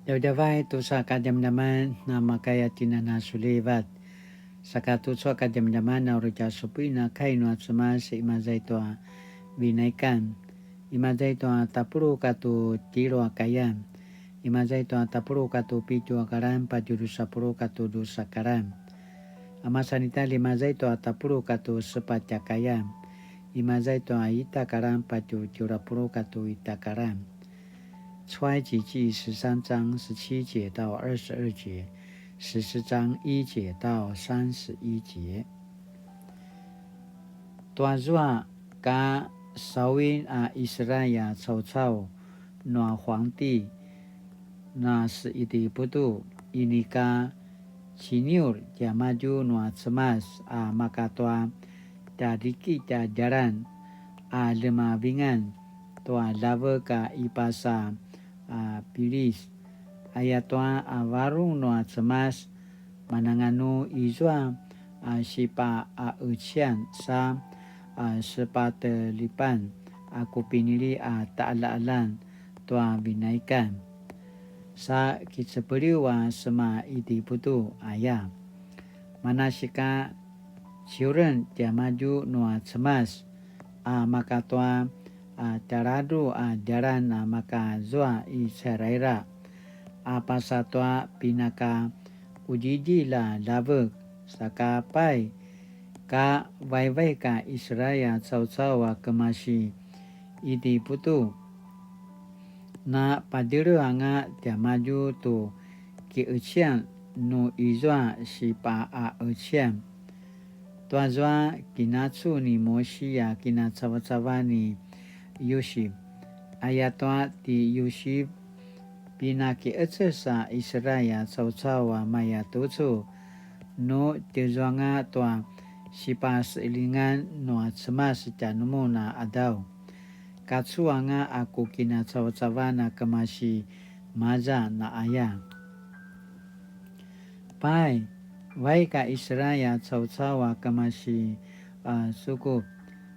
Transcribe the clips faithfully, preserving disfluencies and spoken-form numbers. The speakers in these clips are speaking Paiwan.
Djavadjavay tusa kadjamadjaman, namakaya tinana sulivat. Saka tucu a kadjamadjaman a uri tja supuin a kai nua Cemas, imaza i tua Vinaikan, imaza i tua tapuluq katu tjelu a kayan, imaza i tua tapuluq katu pitju a karan, patju dusa puluq katu dusa karan. A masan ita, imaza i tua tapuluq katu sepatj a kayan, imaza i tua ita karan, patju tjelu a puluq katu ita karan. 出埃及记十三章十七节到二十二节，十四章一节到三十一节。Tua zua ka sawin a Israel a caucau nua huangti na se Itiputu, inika ciniur tiamadju nua Cemas a maka tua tja drikitj a djalan a ljemavingan tua ljavek a i pasa a Pilis. Ayatua a varung nua Cemas, mananganu izua a sipaqaqeciyan sa a sepatelipan a ku pinili a taqaljaqaljan tua Vinaikan, sa kicepeliw a sema Itiputu aya. Manasika ciuren tiamadju nua Cemas a maka tua a tjaladru a djalan a maka zua i ceraira a pasa tua pinaka qudjidjilj a ljavek. Saka pai, ka vaivaik a Israel a caucau a kemasi Itiputu, na padjele anga tiamadju tu kiqeciyan nu izua sipaqaqeciyan. Tuazua kinacu ni Mosi a kinacavacavan ni Yusip. Ayatua ti Yusip, pinakiqeces a Israel a caucau a maya tucu, nu tizuanga tua sipaseqeljingan nua Cemas tjanumun a qadaw. Kacuanga a ku kinacavacavan a kemasi maza na aya. Pai, vaik a Israel a caucau a kemasi a Sukup,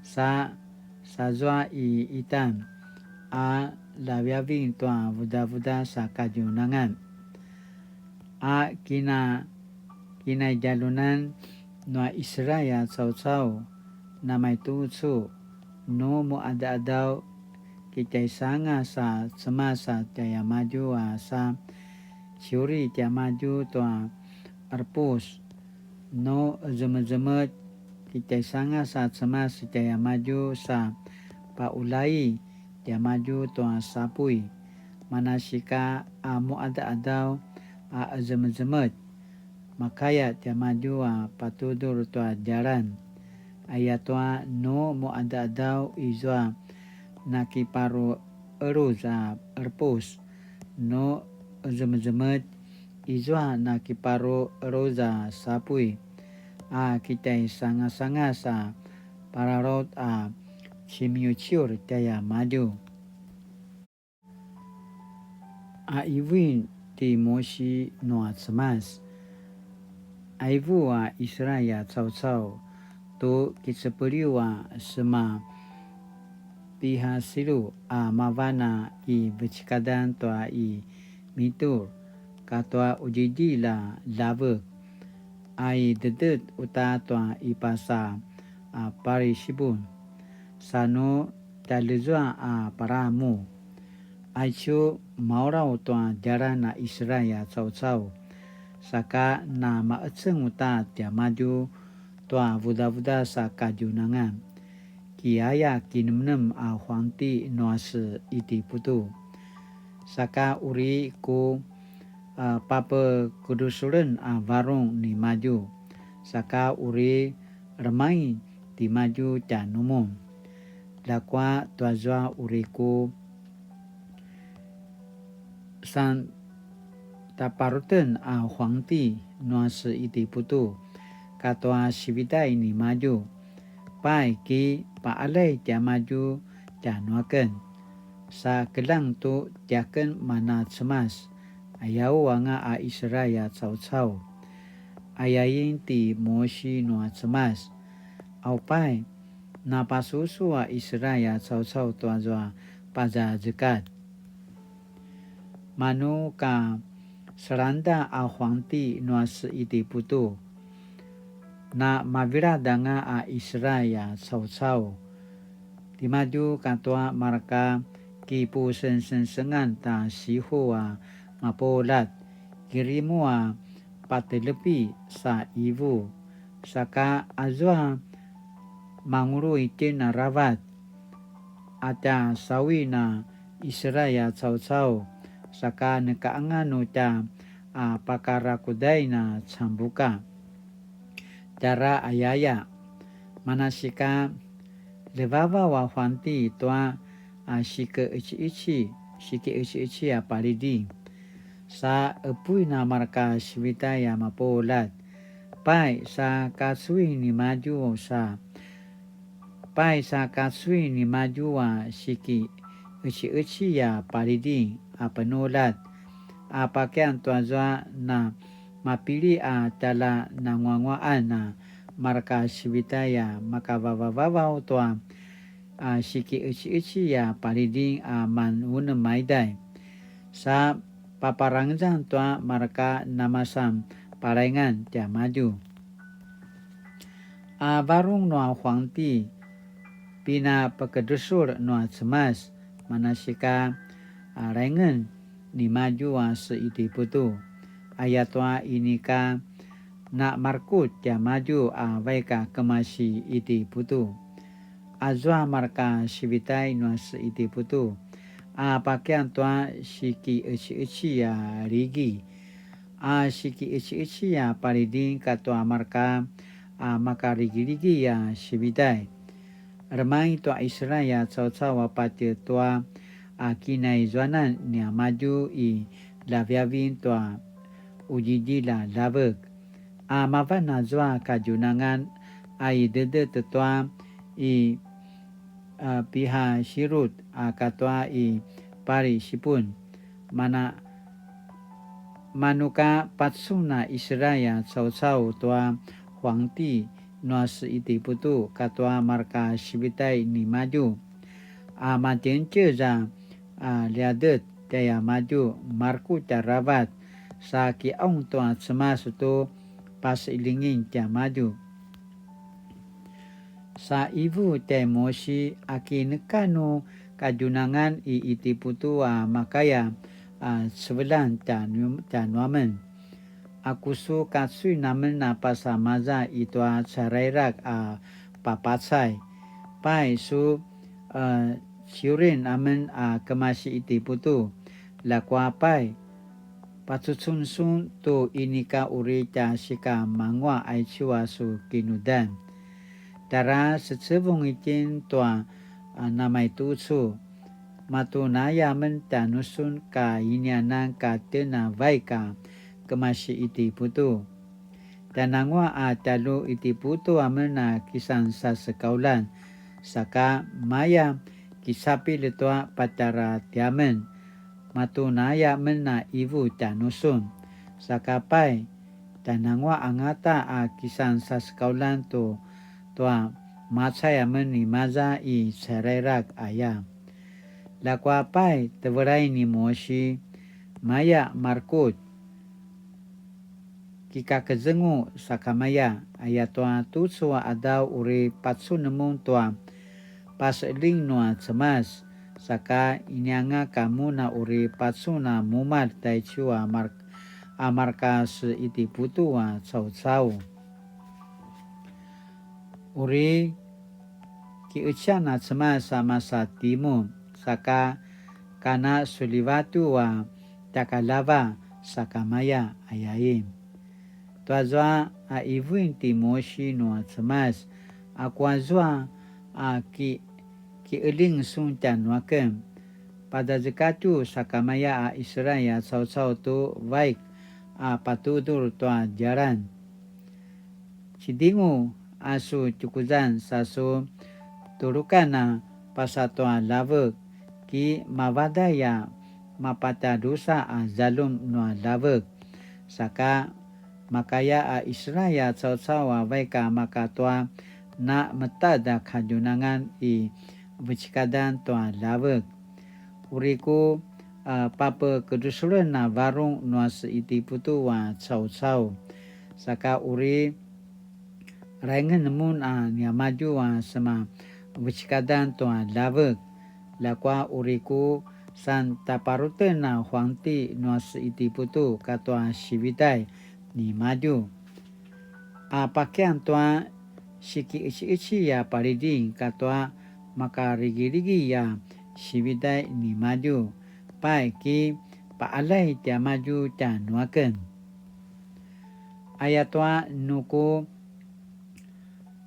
sa sazua i Itan a laviaving tua vudavuda sa kadjunangan. A kina, kinaidjalunan nua Israel a caucau namaitucu, nu muqadaqadaw kitjaisangas a Cemas a tjaiamadju a sa ciuri tiamadju tua qerepus, nu zemezemetj kitjaisangas a Cemas tjaiamadju sa paulai tiamadju tua sapuy. Manasika a muqadaqadaw a zemezemetj, makaya tiamadju a patudur tua djalan. Ayatua nu muqadaqadaw izua nakiparuqeluz a qerepus, nu zemezemetj izua nakiparuqeluz a sapuy, a kitjaisangasangas a pararaut a cimiuciur tjaiamadju. A ivuin ti Mosi nua Cemas. Aivu a Israel a caucau tu kicepeliw a sema Pihasilu a mavan a i vecekadan tua i Mitur, katua qudjidjilj a ljavek, a i dedet uta tua i pasa a Parisibun, sa nu tjaljezua a palamu. Aicu maulaw tua djalan a Israel a caucau, saka namaqeceng uta tiamadju tua vudavuda sa kadjunangan, kiaya kinemnem a huangti nua se Itiputu. Saka uri ku, a, papekedusulen a varung nimadju, saka uri remaing timadju tjanumun. Ljakua tuazua uri ku san taparuten a huangti nua se Itiputu, katua sividay nimadju. Pai ki paqaljay tiamadju tjanuaken. Sa keljang tu tiaken mana Cemas, ayau anga a Israel a caucau. Ayain ti Mosi nua Cemas. Aupai, napasusu a Israel a caucau tuazua pazazekatj. Manu ka selangda a huangti nua se Itiputu, na mavilad anga a Israil a caucau. Timadju katua marka kipusengsengsengan ta sihu a mapuljat, kirimu a patelepi sa ivu, saka azua mangulu itjen aravac, a tja sawin a Israil a caucau, saka neka anga nu tja a pakarakudain a cambuka. Tjara ayaya, manasika ljevavaw a huangti tua a sikeqeciqeci, sikeqeciqeci a paljiding. Sa epuy na marka sivitay a mapuljat. Pai sa kacuin nimadju sa, pai sa kacuin nimadju a sikiqeciqeci a paljiding a penuljat, a pakian tuazua na mapili a tjaljananguanguaqan a marka sivitay a makavavavavaw tua a sikiqeciqeci a paljiding a man unem a iday. Sa paparangezan tua marka namasan palaingan tiamadju. A varung nua huangti, pinapekedresul nua Cemas, manasika a laingen nimadju a se Itiputu. Ayatua inika na markut tiamadju a vaik a kemasi Itiputu. Azua marka sivitay nua se Itiputu, a pakian tua sikiqeciqeci a ligi, a sikiqeciqeci a paljiding katua marka a makaligiligi a sivitay. Remaing tua Israil a caucau a patje tua a kinaizuanan niamadju i laviavin tua qudjidjilj a ljavek. A mavan azua kadjunangan a i dedet tua i, a, Pihasirut a katua i Palisipun. Mana, manuka pacun a Israil a caucau tua huangti nua se Itiputu katua marka sivitay nimadju. A matjencez a, a ljiadet tjaiamadju, markut aravac, sa kiqaung tua Cemas tu paseqeljingen tiamadju. Sa ivu tjai Musi, aki neka nu kadjunangan i Itiputu a makaya a cevelan tjanu-, tjanuamen? Aku su kacuin amen a pasa maza i tua carairak a papacay? Pai su, e, ciurin amen a kemasi Itiputu. Ljakua pai, pacucun sun tu inika uri tja sika manguaq aicu a su kinudan. Tjara secevung itjen tua, a, namaitucu. Matu naya amen tjanusun ka inianan ka tjen a vaik a kemasi Itiputu. Tjananguaq a tjalju Itiputu amen a kisan sasekauljan, saka maya kisapilj tua patjara tiamen. Matu naya amen a ivu tjanusun. Saka pai, tjananguaq angata a kisan sasekauljan tu tua macay amen imaza i carairak aya. Ljakua pai, tevelai ni Musi, maya markut, kikakezengu sakamaya, ayatua tucu a qadaw uri pacun mun tua paseqeljing nua Cemas, saka inianga ka mun a uri pacun a mumalj taicu a mar-, a marka se Itiputu a caucau. Uri kiqecian a Cemas a masa timun, saka kana sulivatu a tjakaljava sakamaya, ayain. Tuazua a ivuin ti Musi nua Cemas, aku azua a ki-, kiqeljing sun tjanuaken? Padazekatju sakamaya a Israil a caucau tu vaik a patudul tua djalan. Cidingu a su tjukuzan sa su tulukan a pasa tua ljavek, ki mavadai a mapatadrusa a zaljum nua ljavek. Saka makaya a Israil a caucau a vaik a maka tua na metad a kadjunangan i vecekadan tua ljavek. Uri ku a, papekedrusulen a varung nua se Itiputu a caucau. Saka uri raingen mun a niamadju a sema vecekadan tua ljavek. Ljakua uri ku santaparuten a huangti nua se Itiputu katua sividay nimadju. A pakian tua sikiecieci a paliding katua makarigirigi a sividay nimadju, pai ki paalay tiamadju tjanuaken. Ayatua nu ku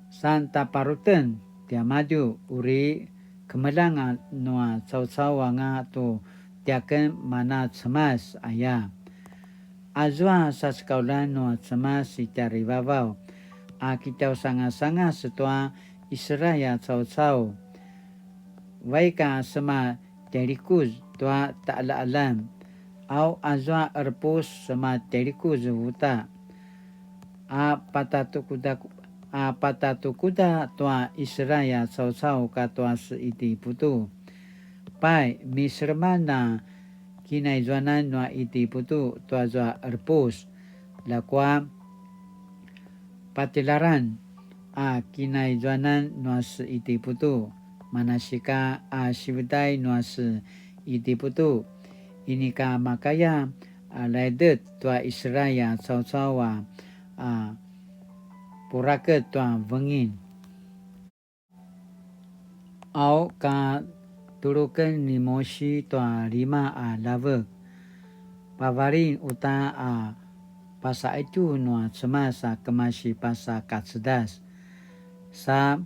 santaparuten tiamadju uri kemeljang a nua caucau anga tu tiaken mana Cemas aya. Azua sacekaulan nua Cemas i tjarivavaw a kitjausangasangas tua Israel a caucau. Vaik a sema tjailikuz tua ta'ala'alan, au azua erpus sema tjailikuz uta. A patatukuda, a patatukuda tua Israel a caucau katua se Itiputu. Pai, miseleman a kinaizuanan nua Itiputu tuazua erpus, ljakua patilaran a kinaizuanan nua se Itiputu, manasika a sividay nua se Itiputu, inika makaya a laidet tua Israel a caucau a, a puraket tua vengin. Au ka tuluken ni Mosi tua lima a ljavek, pavalin uta a pasaitu nua Cemas a kemasi pasa kacedas, sa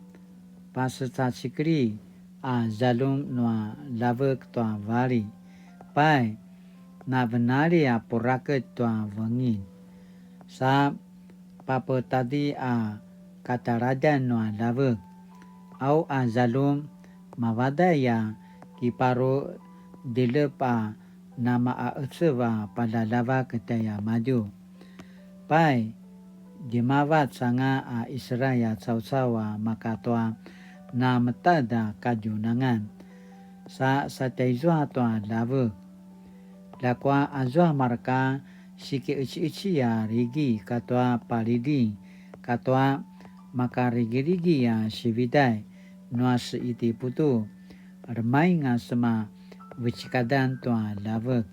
pasecacikeli a zaljum nua ljavek tua vali. Pai, na venali a puraket tua vengin, sa papetadi a kataladjan nua ljavek. Au a zaljum, mavaday a kiparu dilep a nama'aecev a paljaljavak tjaiamadju. Pai, djemavac anga a Israel a caucau a maka tua nametad a kadjunangan, sa satjaizua tua ljavek. Ljakua azua marka siki'eci'eci a rigi katua paliding katua makarigirigi a sividay nua se Itiputu, remaing a sema vecekadan tua ljavek.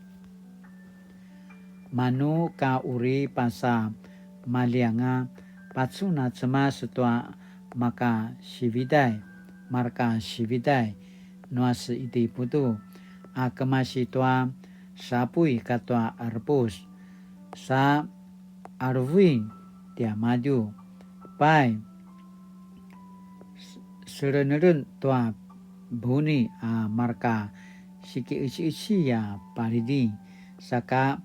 Manu ka uri pasa malianga pacun a Cemas tua maka sividay, marka sividay nua se Itiputu, a kemasi tua sapuy katua arpus, sa aluvuin tiamadju. Pai, selenelen tua buni a marka siki'eci'eci a paliding, saka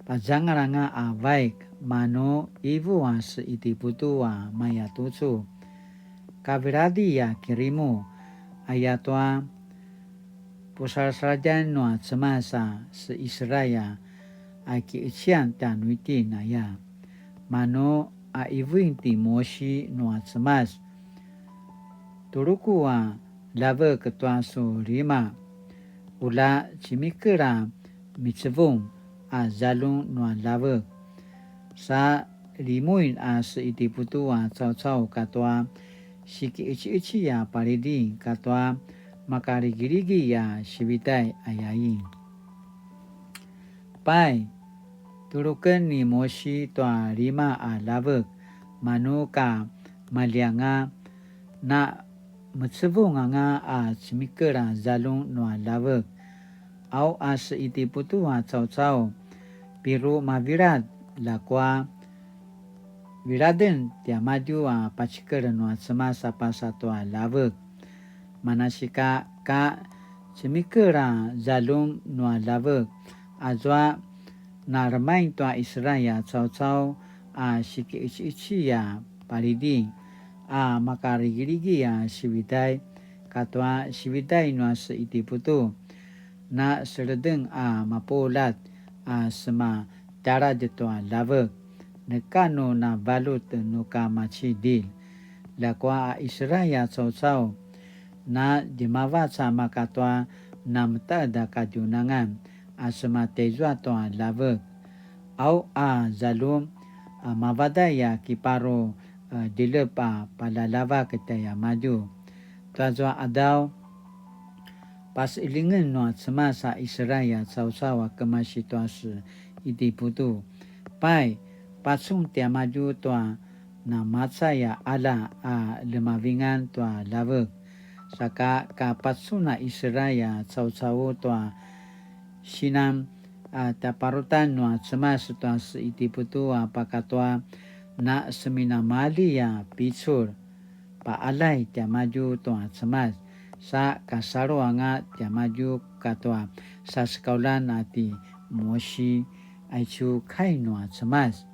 pazangal anga a vaik, manu ivu a se Itiputu a mayatucu. Kaviladi a kirimu, ayatua pusalasaladjan nua Cemas a se Israel a ki'ecian tjanuitjen aya. Manu a ivuin ti Mosi nua Cemas, tuluku a ljavek tua su lima, ula cemikel a micevung a zaljum nua ljavek. Sa limuin a se Itiputu a caucau katua siki'eci'eci a paliding katua makarigirigi a sividay ayain. Pai, tuluken ni Mosi tua lima a ljavek, manu ka malianga, na mecevung anga a cemikel a zaljum nua ljavek. Au a se Itiputu a caucau, piru mavilad, ljakua viladen tiamadju a pacikel nua Cemas a pasa tua ljavek. Manasika ka cemikel a zaljum nua ljavek, azua na remaing tua Israel a caucau a siki'eci'eci a paliding a makarigirigi a sividay katua sividay nua se Itiputu, na seledeng a mapuljat a sema tjaladj tua ljavek, neka nu na valjut nu ka macidilj. Ljakua a Israel a caucau, na djemavac a maka tua nametad a kadjunangan, a sema tjaizua tua ljavek. Au a zaljum a mavadai a kiparu, a, dilep a palalavak tjaiamadju. Tuazua qadaw, paseqeljingen nua Cemas a Israil a caucau a kemasi tua se Itiputu. Pai, pacun tiamadju tua namacay a qalja a ljemavingan tua ljavek. Saka ka pacun a Israil a caucau tua sinan a tjaparutan nua Cemas tua se Itiputu a pakatua na seminamalji a picul, paqaljay tiamadju tua Cemas, sa kasalu anga tiamadju katua sasekauljan a ti Mosi, aicu kai nua Cemas.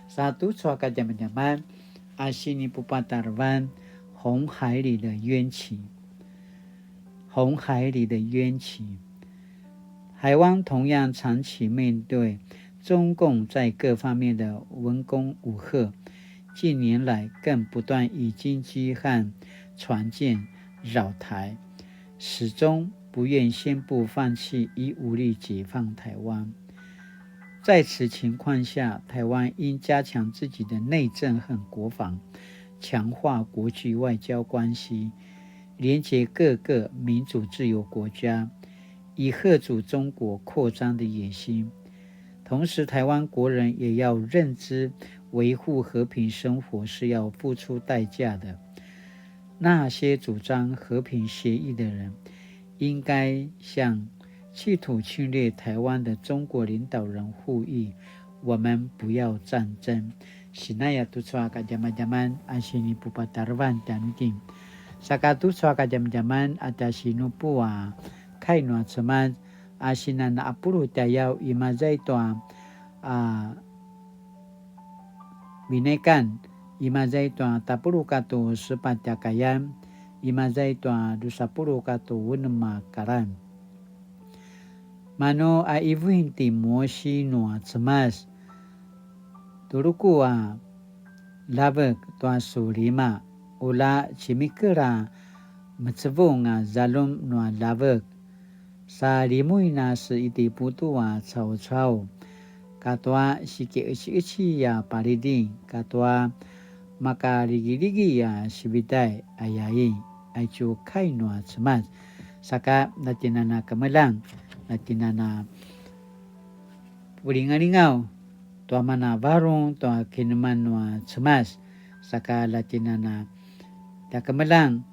Sa tucu a kadjamadjaman a sinipupatarevan 红海里的冤情。红海里的冤情。台湾同样长期面对中共在各方面的文攻武吓，近年来更不断以军机和船舰扰台，始终不愿宣布放弃，以武力解放台湾。在此情况下，台湾应加强自己的内政和国防，强化国际外交关系，连结各个民主自由国家，以吓阻中国扩张的野心。同时，台湾国人也要认知，维护和平生活是要付出代价的。那些主张和平协议的人，应该向企图侵略台湾的中国领导人呼吁，我们不要战争。Sinaya tucu a kadjamadjaman a sinipupatarevan tjanuitjen. Saka tucu a kadjamadjaman a tja sinupu a kai nua Cemas a sinan a pulu tjayaw imaza i tua a Vinaikan, imaza i tua tapuluq katu sepatj a kayan, imaza i tua dusa puluq katu unem a karan. Manu a ivuin ti Mosi nua Cemas, tuluku a ljavek tua su lima, ula cimikel a mecevung a zaljum nua ljavek. Sa limuin a se Itiputu a caucau, katua sikiqeciqeci a paliding, katua makaligiligi a sivitai, ayain, aicu kai nua Cemas. Saka na tjinana kemeljang, na tjinana pulingalingaw tua mana varung tua kineman nua Cemas, saka la tjinana tja kemeljang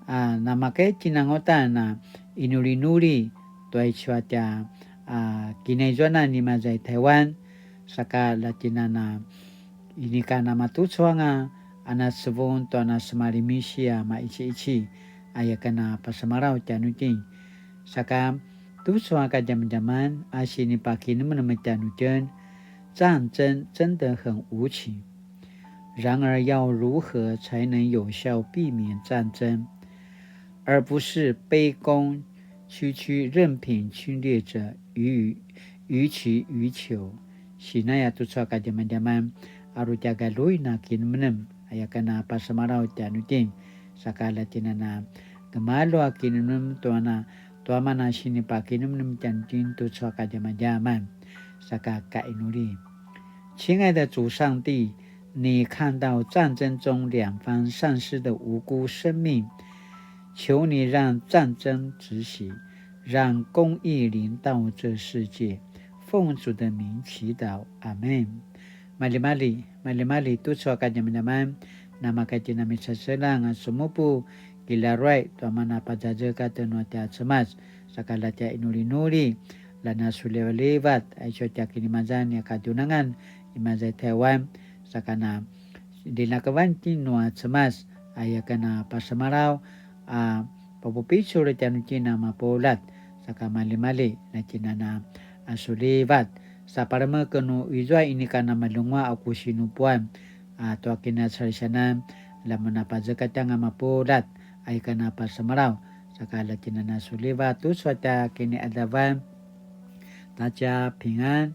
a namakay kinangutan a inulinuli tua icu a tja a kinaizuanan imaza i Taiwan, saka la tjinana inika namatucu anga a nasevung tua nasemalimisi a maiciici, ayaken a pasemalaw tjanuitjen. Saka tucu a kadjamadjaman a sinipakinemenem tjanuitjen, 战争真的很无情。然而，要如何才能有效避免战争，而不是卑躬屈膝，任凭侵略者予予取予求？Sinaya tucu a kadjamadjaman, a ru tja galjuin a kinemenem, ayaken a pasemalaw tjanuitjen, saka la tjinana gemalju a kinemenem tua na tua mana sinipakinemenem tjanuitjen tucu a kadjamadjaman, saka kainuli. 亲爱的主上帝，你看到战争中两方丧失的无辜生命，求你让战争止息，让公义临到这世界。奉主的名祈祷，阿们。Malimali, malimali tucu a kadjamadjaman, namakatjinamisaselang a sumupu kilaruay tua mana pazazekatj nua tja Cemas, saka la tja inulinuli, la nasulivalivat, aicu tja kinimazan nia kadjunangan, imaza i Taiwan, saka na linakevan ti nua Cemas, ayaken a pasemalaw, a papupicul tjanuitjen a mapuljat, saka malimali, na tjinana a sulivat, sa palemeken nu izua inika namaljenguaq a ku sinupuan, a tua kinacalisianan, la mun a pazekatjanga mapuljat, ayaken a pasemalaw, saka la tjinana sulivat, tucu a tja kiniqadavan, ta tja pingan.